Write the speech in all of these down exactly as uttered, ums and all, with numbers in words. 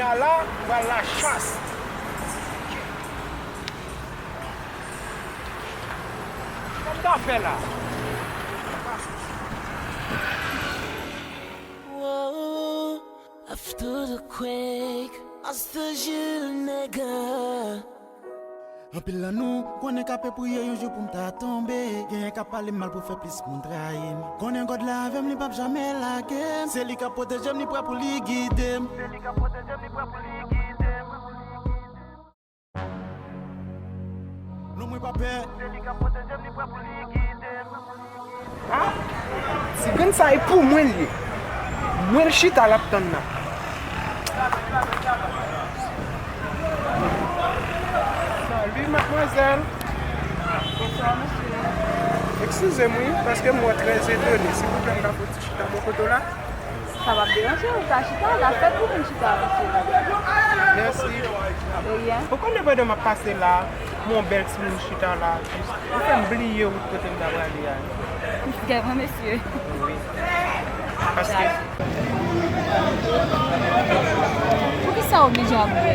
Ala, m pral lachas. Sa m ka fè la? Whoa, after the quake, I still you, nigga. Anpil nan nou konnen k ape priye yon jou pou m ta tonbe. Genyen k ap pale m mal pou fè plis moun trayi m. Konnen God la avè m, li p ap janmen lage m. Se li k ap pwoteje m, li prè pou li gide m. Non, mwen pa pè. Se li k ap pwoteje m, li prè pou li gide m. Ah, ti grenn sa e pou mwen l ye. Mwen l chita l ap tann nan. Salut, mademoiselle. Bonsoir, monsieur. Excusez-moi, parce que moi très étonné. S'il vous plaît, m ka fè yon ti chita bò kote w la? Sa p ap deranje w, ou ka chita, l ap fèt pou moun chita, mesye. Mèsi. De rien. Ou konnen pandan m ap pase la, m wè yon bèl timoun chita la, jis li fè m bliye wout kote m ta prale a. Vrèman, mesye. Wi. Paske Poukisa w oblije ap bwè?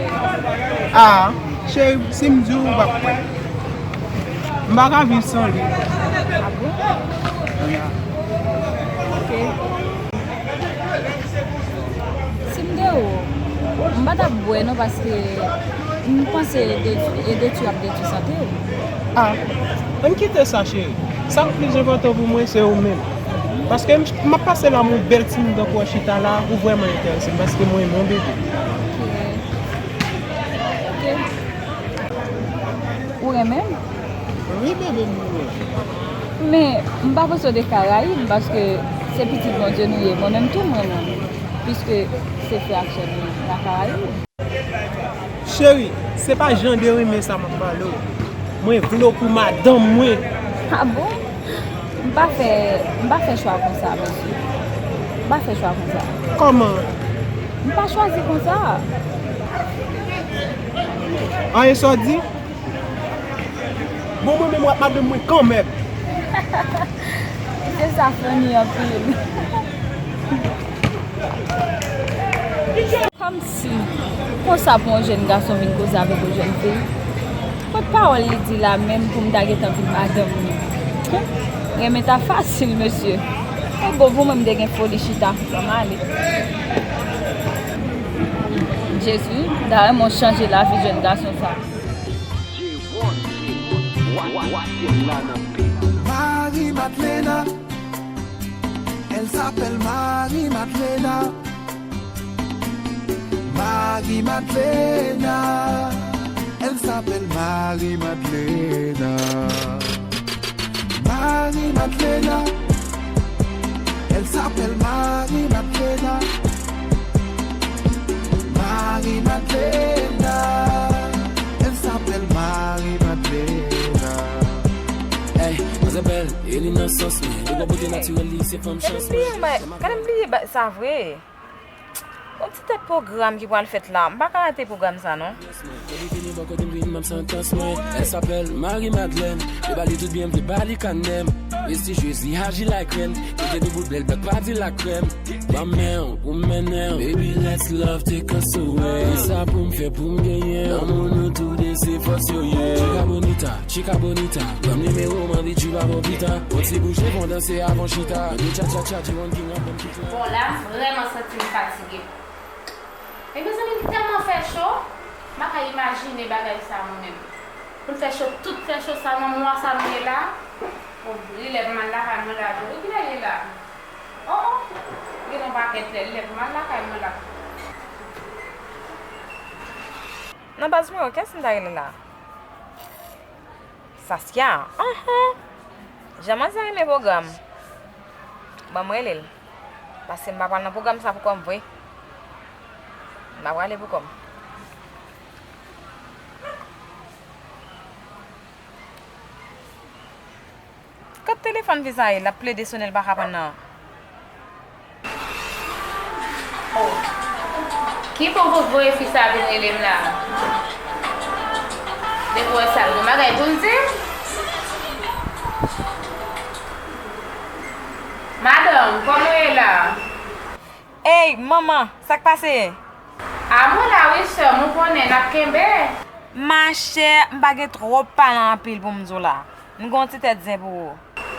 Ah, cheri, si m di w, ou p ap kwè. M pa ka viv san li. Ah bon? Ok. Si m te ou, m pa t ap bwè non, paske m panse detwi, e detwi ap detwi sante w. Ah, ann kite sa, cheri. Sa k plis enpòtan pou mwen, se ou menm. Paske m, m ap pase la, yon bèl timoun tankou w chita la, ou vrèman enterese m, paske mwen renmen w, bebe. Ok. Ok. Ou renmen m? Wi, bebe, m renmen w. Men, m pa panse w te ka rayi m, paske se pitit Bondye nou ye. Mwen menm tou, m renmen w, piske se frè ak sè nou ye nan Karayib. Cheri, se pa jan de renmen sa m ap pale w. Mwen vle w pou madanm mwen. Ah bon? M pa fè, m pa fè chwa konsa, mesye. M pa fè chwa konsa. Kòman? M pa chwazi konsa. An, e sa w di? Bon, mwen menm w ap madanm mwen kanmenm. Mesye sa funny anpil. Kòmsi, konsa pou yon jèn gason vin koze avèk yon jèn fi? Kot pawòl li di la menm pou m ta gentan vin madanm li? Renmen ta fasil, mesye. E bon, pou mwen, m te gen foli chita. Ban m ale. Jezi, dayè mwen chanje lavi jèn gason sa. Marie Madeleine, elle s'appelle Marie Madeleine. Marie Madeleine, elle s'appelle Marie Madeleine. Marie Madeleine, elle s'appelle Marie Madeleine. Marie Madeleine, elle s'appelle Marie Madeleine. Ey, manzè bèl, e li nan sans mwen. Li gon bote natirèl, li se fanm chans mwen. Gade m bliye sa vre. Yon ti tèt pwogram ki pral fèt la. M pa ka rate pwogram sa non. Depi vini bò kote m vin, m ap santans mwen. Elle s'appelle Marie Madeleine. Yo ba li tout byen, m vle ba li kanè m. Prestijyez, li aji like rèn. Tete doubout bèl, bèl pa di lakrèm. Ban m men w pou m mennen w. Baby, let's love, take us away. Sa pou m fè pou m genyen w. Lanmou nou toude se fòs yo ye. Chica bonita, chica bonita. Ban m nimewo w, m anvi tchouba bon pita. Yon ti bouje, fè w danse avan chita. Mande tcha tcha tcha, di one king an bon. Bon, la, m vrèman santi m fatige. E mezanmi, li tèlman fè cho, m pa ka imajine bagay sa mwen menm. Pou l fè cho, tout fè cho sa nan mwa sa nou ye la. O, li lè pou m al lakay mwen la tou. Wi, kilè l ye la? O, o, gen yon pakèt lè, li lè pou m al lakay mwen la. Nan baz mwen, kiyès m ta rele la? Saskia, anhan! Jan manzè renmen pwogram. Ban m rele l. Paske m pa pral nan pwogram sa pou kò m vre. M pa prale pou kò m. Kot telefòn fi sa ye? L ap plede sonnen, l pa ka pran nan. Oh. Ki bon pou voye fi sa vin rele m la? Depi w wè sa, l gon bagay pou l di m? Madanm, kòman w ye la? Ey, manman, sa k pase? A, A mwen la wi sè m, ou konnen n ap kenbe. Machè, m pa gen twòp pale anpil pou m di w la. M gen yon ti tèt zen pou ou.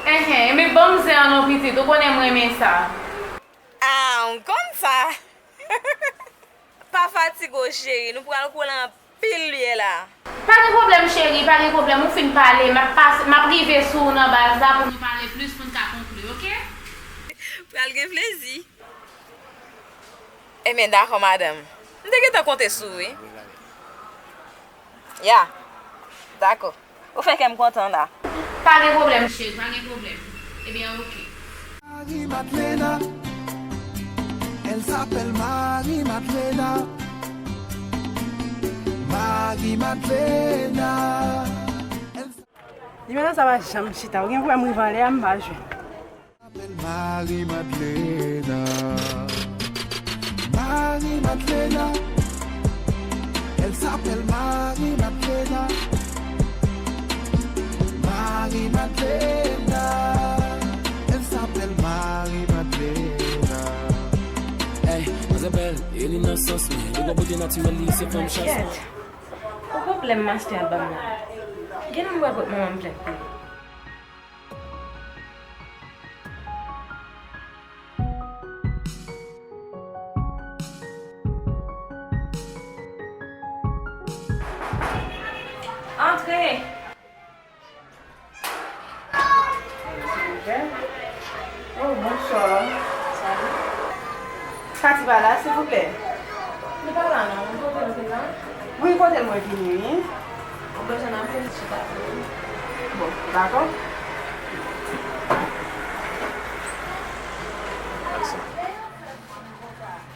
Enhen, enben ban m zen an non pitit, ou konnen m renmen sa. Ah, m konn sa. Pa fatige w cheri, nou pral kole anpil lye la. Pa gen pwoblèm cheri, pa gen pwoblèm, ou fin pale, m ap pase, m ap rive sou ou nan baz la pou nou pale plis, pou n ka konkli, oke? Pral gen plezi. Enben dakò madanm. M te gentan konte sou ou wi. Ya. Dakò. Ou fè kè m kontan la. Pa gen pwoblèm cheri, pa gen pwoblèm. Ebyen oke. Marie Madlena. Elle s'appelle Marie Madlena. Marie Madlena. Nimewo sa pa janm chita. Ou gen pwoblèm rive anlè a, m pa jwenn. S'appelle Marie Madlena. Marie Madlena. Elle s'appelle Marie Madlena. Marie Madlena. Elle s'appelle Marie Madlena. Ey, manzè bèl, e li nan sans li. Li gon bote natirèl, li se fanm chans. Kèt. Ou pwoblèm mastè a ban m nan. Gen nan m wè kot manman m plent pou li. Antre! Oh, bonswa. Salut. Pati pa la, silvouplè? Li pa la non, ou kote l te la? Wi, kote l mwen vini, wi. Ou bezwen nan vin chita tou. Bon, dakò.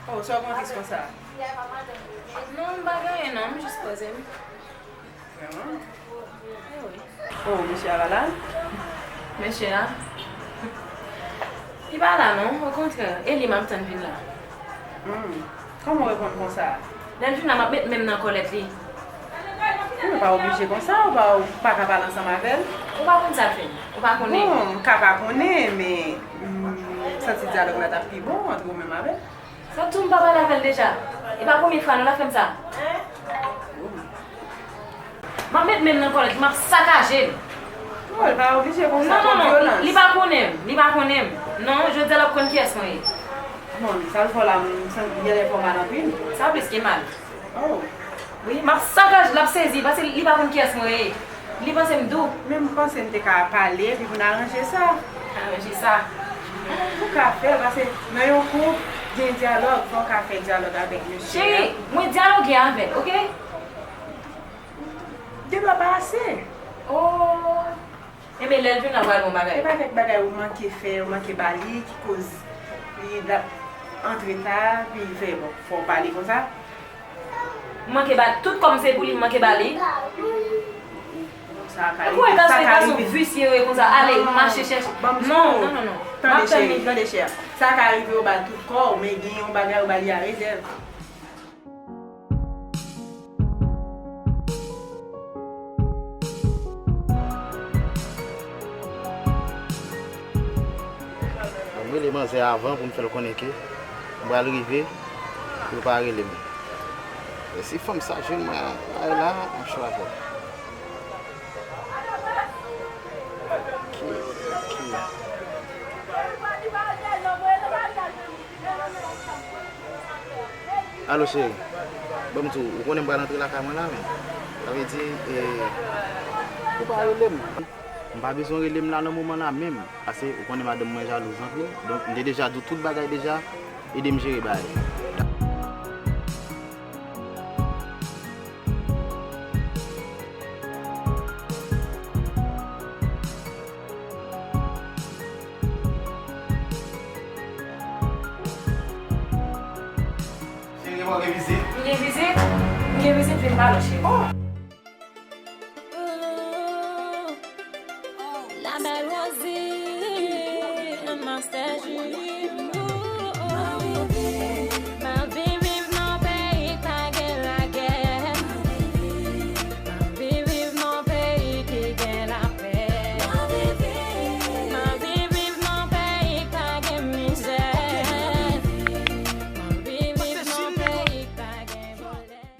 Oh, sa w gen tris konsa? Non, m pa gen anyen non, m jis poze m. Vrèman? Eh wi. Oh, mesye a pa la? Mesye a? Li pa la non, okontrè, e li m ap tann vin la. Hmm. Kòman w reponn konsa? Lè l vin la, m ap met men m nan kòlèt li. Ou pa oblije konsa, ou pa, ou pa ka pale ansanm avè l. Ou pa konn sa l fè m, ou pa konnen. Bon, m ka pa konnen, men, hmm, m santi dyalòg la t ap pi bon ant ou menm avè l. Sa tou m pa pale avè l deja. E pa premye fwa non l ap fè m sa. M ap met men m nan kòlèt, m ap sakaje l. Non, li pa oblije konsa, non, non, non, li pa konnen m, li pa konnen m. Non, jodi a l ap konn kiyès mwen ye. Bon, sa l fè w la, m santi gen lè fè w mal anpil. Sa plis ke mal. Oh. Wi, m ap sakaje l, l ap sezi, paske li pa konn kiyès mwen ye. Li panse m dou. Men m panse n te ka pale epi pou n aranje sa. Aranje sa? Ou ka fè l, paske nan yon koup, gen dyalòg, fò w ka fè dyalòg avèk mesye a. Cheri, mwen dyaloge avè l, oke? De dwa pa ase. Oh. Enben, lè l vin la, pral bon bagay. E pa kèk bagay ou manke fè, ou manke ba li, ki koz li ap antre ta, pi fè, bon, fò w pale konsa. M manke ba l, tout kòm se pou li, m manke ba li. Sa ka rive, sa ka rive. Visye yo ye konsa, ale, mache chèche. Non, non, non, non. Tande, cheri, tande, cheri. Sa ka rive ou ba l tout kò w, men gen yon bagay ou ba li a rezèv. Bon, m rele manzè avan pou m fè l konnen ke m pral rive, pou l pa rele m. Men si fanm sa jwenn mwen la, la, m ap cho avè l. Ki, ki. Alo, cheri. Bon, m di w, ou konnen m pral antre lakay mwen la menm. Sa vle di, e, ou pa rele m. M pa bezwen rele m la nan moman la menm. Paske ou konnen madanm mwen jalouz anpil. Donk, m te deja di w tout bagay deja. Ede m jere bagay. Cheri, ou gen vizit? M gen vizit? M gen vizit, vin pale, cheri. Oh!